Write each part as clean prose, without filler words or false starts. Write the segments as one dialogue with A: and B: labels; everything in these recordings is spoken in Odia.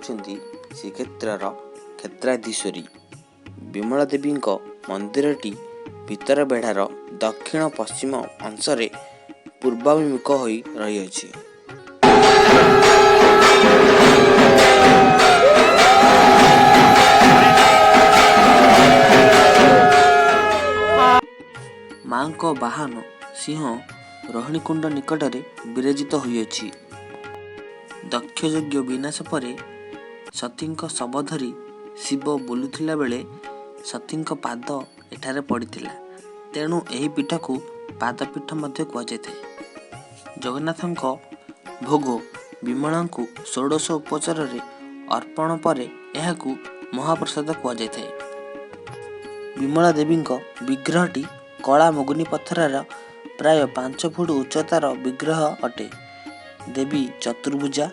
A: ହେଉଛନ୍ତି ଶ୍ରୀକ୍ଷେତ୍ରର କ୍ଷେତ୍ରାଧୀଶ୍ୱରୀ। ବିମଳା ଦେବୀଙ୍କ ମନ୍ଦିରଟି ଭିତର ବେଢ଼ାର ଦକ୍ଷିଣ ପଶ୍ଚିମ ଅଂଶରେ ପୂର୍ବାଭିମୁଖ ହୋଇ ରହିଅଛି। ମାଙ୍କ ବାହନ ସିଂହ ରୋହିଣୀକୁଣ୍ଡ ନିକଟରେ ବିରାଜିତ ହୋଇଅଛି। ଦକ୍ଷଯଜ୍ଞ ବିନାଶ ପରେ ସତୀଙ୍କ ଶବ ଧରି ଶିବ ବୁଲୁଥିଲା ବେଳେ ସତୀଙ୍କ ପାଦ ଏଠାରେ ପଡ଼ିଥିଲା, ତେଣୁ ଏହି ପୀଠକୁ ପାଦପୀଠ ମଧ୍ୟ କୁହାଯାଇଥାଏ। ଜଗନ୍ନାଥଙ୍କ ଭୋଗ ବିମଳାଙ୍କୁ ଷୋଡ଼ଶ ଉପଚାରରେ ଅର୍ପଣ ପରେ ଏହାକୁ ମହାପ୍ରସାଦ କୁହାଯାଇଥାଏ। ବିମଳା ଦେବୀଙ୍କ ବିଗ୍ରହଟି କଳା ମୁଗୁନି ପଥରର ପ୍ରାୟ 5 ଫୁଟ ଉଚ୍ଚତାର ବିଗ୍ରହ ଅଟେ। ଦେବୀ ଚତୁର୍ଭୁଜା,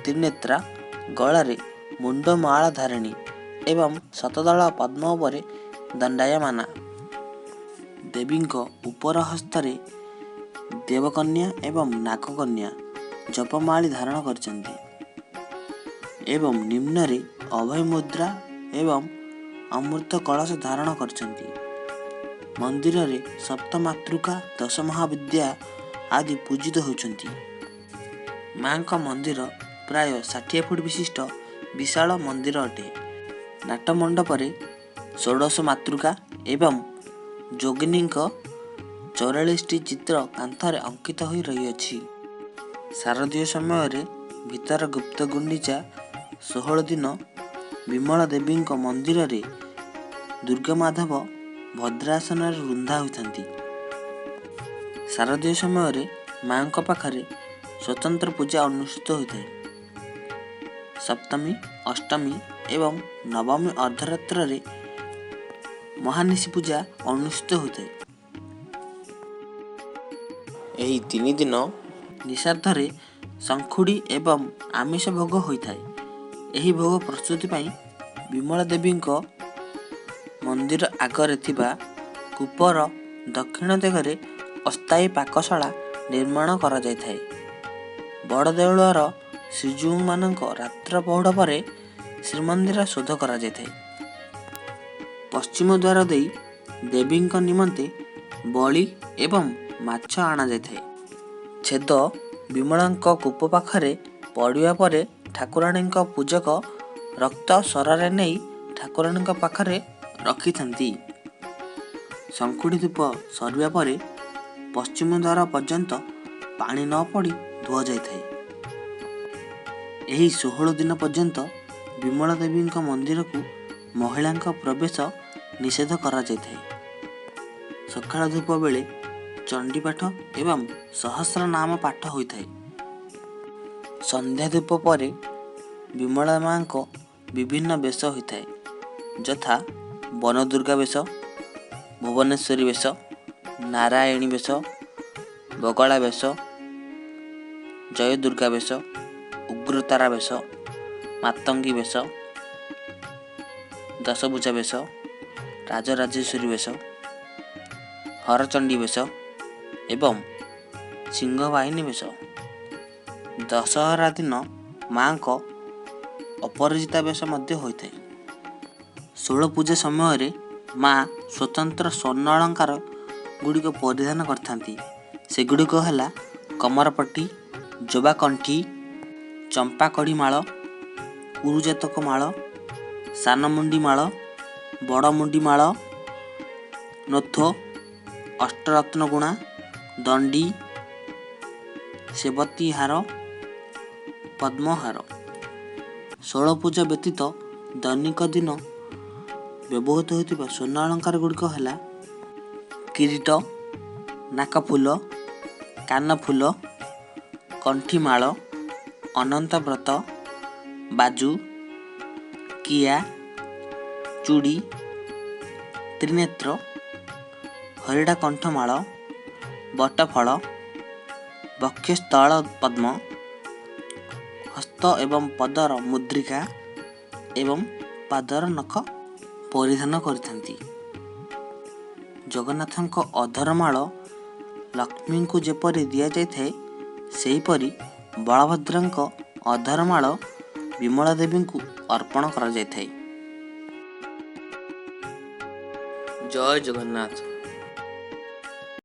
A: ତ୍ରିନେତ୍ରା, ଗଳାରେ ମୁଣ୍ଡମାଳା ଧାରିଣୀ ଏବଂ ଶତଦଳ ପଦ୍ମ ଉପରେ ଦଣ୍ଡାୟମାନା। ଦେବୀଙ୍କ ଉପର ହସ୍ତରେ ଦେବକନ୍ୟା ଏବଂ ନାଗକନ୍ୟା ଜପମାଳି ଧାରଣ କରିଛନ୍ତି ଏବଂ ନିମ୍ନରେ ଅଭୟ ମୁଦ୍ରା ଏବଂ ଅମୃତ କଳସ ଧାରଣ କରିଛନ୍ତି। ମନ୍ଦିରରେ ସପ୍ତମାତୃକା, ଦଶ ମହାବିଦ୍ୟା ଆଦି ପୂଜିତ ହେଉଛନ୍ତି। ମାଙ୍କ ମନ୍ଦିର ପ୍ରାୟ 60 ଫୁଟ ବିଶିଷ୍ଟ ବିଶାଳ ମନ୍ଦିର ଅଟେ। ନାଟମଣ୍ଡପରେ ଷୋଡ଼ଶ ମାତୃକା ଏବଂ ଯୋଗିନୀଙ୍କ 44ଟି ଚିତ୍ର କାନ୍ଥରେ ଅଙ୍କିତ ହୋଇ ରହିଅଛି। ଶାରଦୀୟ ସମୟରେ ଭିତର ଗୁପ୍ତ ଗୁଣ୍ଡିଚା 16 ଦିନ ବିମଳା ଦେବୀଙ୍କ ମନ୍ଦିରରେ ଦୁର୍ଗାମାଧବ ଭଦ୍ରାସନରେ ରୁନ୍ଧା ହୋଇଥାନ୍ତି। ଶାରଦୀୟ ସମୟରେ ମାଙ୍କ ପାଖରେ ସ୍ୱତନ୍ତ୍ର ପୂଜା ଅନୁଷ୍ଠିତ ହୋଇଥାଏ। ସପ୍ତମୀ, ଅଷ୍ଟମୀ ଏବଂ ନବମୀ ଅର୍ଦ୍ଧରାତ୍ରରେ ମହାନିଶି ପୂଜା ଅନୁଷ୍ଠିତ ହୋଇଥାଏ। ଏହି 3 ଦିନ ନିଶାର୍ଦ୍ଧରେ ଶଙ୍ଖୁଡ଼ି ଏବଂ ଆମିଷ ଭୋଗ ହୋଇଥାଏ। ଏହି ଭୋଗ ପ୍ରସ୍ତୁତି ପାଇଁ ବିମଳା ଦେବୀଙ୍କ ମନ୍ଦିର ଆଗରେ ଥିବା କୂପର ଦକ୍ଷିଣ ଦିଗରେ ଅସ୍ଥାୟୀ ପାକଶାଳା ନିର୍ମାଣ କରାଯାଇଥାଏ। ବଡ଼ଦେଉଳର ଶ୍ରୀଜୀଉମାନଙ୍କ ରାତ୍ର ପହୁଡ଼ ପରେ ଶ୍ରୀମନ୍ଦିର ଶୋଧ କରାଯାଇଥାଏ। ପଶ୍ଚିମ ଦ୍ୱାର ଦେଇ ଦେବୀଙ୍କ ନିମନ୍ତେ ବଳି ଏବଂ ମାଛ ଅଣାଯାଇଥାଏ। ଛେଦ ବିମଳାଙ୍କ କୂପ ପାଖରେ ପଡ଼ିବା ପରେ ଠାକୁରାଣୀଙ୍କ ପୂଜକ ରକ୍ତ ସରାରେ ନେଇ ଠାକୁରାଣୀଙ୍କ ପାଖରେ ରଖିଥାନ୍ତି। ଶଙ୍ଖୁଡ଼ି ଧୂପ ସରିବା ପରେ ପଶ୍ଚିମ ଦ୍ୱାର ପର୍ଯ୍ୟନ୍ତ ପାଣି ନ ପଡ଼ି ଧୁଆଯାଇଥାଏ। ଏହି 16 ଦିନ ପର୍ଯ୍ୟନ୍ତ ବିମଳା ଦେବୀଙ୍କ ମନ୍ଦିରକୁ ମହିଳାଙ୍କ ପ୍ରବେଶ ନିଷେଧ କରାଯାଇଥାଏ। ସକାଳ ଧୂପ ବେଳେ ଚଣ୍ଡୀପାଠ ଏବଂ ସହସ୍ର ନାମ ପାଠ ହୋଇଥାଏ। ସନ୍ଧ୍ୟା ଧୂପ ପରେ ବିମଳା ମାଙ୍କ ବିଭିନ୍ନ ବେଶ ହୋଇଥାଏ, ଯଥା ବନଦୁର୍ଗା ବେଶ, ଭୁବନେଶ୍ୱରୀ ବେଶ, ନାରାୟଣୀ ବେଶ, ବଗଳା ବେଶ, ଜୟଦୁର୍ଗା ବେଶ, ଉଗ୍ରତାରା ବେଶ, ମାତଙ୍ଗୀ ବେଶ, ଦଶଭୁଜା ବେଶ, ରାଜରାଜେଶ୍ୱରୀ ବେଶ, ହରଚଣ୍ଡୀ ବେଶ ଏବଂ ସିଂହବାହିନୀ ବେଶ। ଦଶହରା ଦିନ ମାଙ୍କ ଅପରାଜିତା ବେଶ ମଧ୍ୟ ହୋଇଥାଏ। ଷୋଳ ପୂଜା ସମୟରେ ମା ସ୍ୱତନ୍ତ୍ର ସ୍ୱର୍ଣ୍ଣ ଅଳଙ୍କାର ଗୁଡ଼ିକ ପରିଧାନ କରିଥାନ୍ତି। ସେଗୁଡ଼ିକ ହେଲା କମରପଟି, ଜବାକଣ୍ଠି, ଚମ୍ପାକଢ଼ି ମାଳ, କୁରୁଜାତକ ମାଳ, ସାନମୁଣ୍ଡି ମାଳ, ବଡ଼ମୁଣ୍ଡି ମାଳ, ନୋଥ, ଅଷ୍ଟରତ୍ନଗୁଣା, ଦଣ୍ଡି, ସେବତୀହାର, ପଦ୍ମହାର। ଷୋଳ ପୂଜା ବ୍ୟତୀତ ଦୈନିକ ଦିନ ବ୍ୟବହୃତ ହେଉଥିବା ସ୍ୱର୍ଣ୍ଣ ଅଳଙ୍କାର ଗୁଡ଼ିକ ହେଲା କିରୀଟ, ନାକଫୁଲ, କାନଫୁଲ, କଣ୍ଠିମାଳ, ଅନନ୍ତବ୍ରତ, ବାଜୁ, କିଆ, ଚୁଡ଼ି, ତ୍ରିନେତ୍ର, ହରିଡ଼ା କଣ୍ଠମାଳ, ବଟଫଳ, ବକ୍ଷସ୍ଥଳ ପଦ୍ମ, ହସ୍ତ ଏବଂ ପଦର ମୁଦ୍ରିକା ଏବଂ ପାଦର ନଖ ପରିଧାନ କରିଥାନ୍ତି। ଜଗନ୍ନାଥଙ୍କ ଅଧରମାଳ ଲକ୍ଷ୍ମୀଙ୍କୁ ଯେପରି ଦିଆଯାଇଥାଏ, ସେହିପରି ବଳଭଦ୍ରଙ୍କ ଅଧରମାଳ ବିମଳା ଦେବୀଙ୍କୁ ଅର୍ପଣ କରାଯାଇଥାଏ। ଜୟ ଜଗନ୍ନାଥ।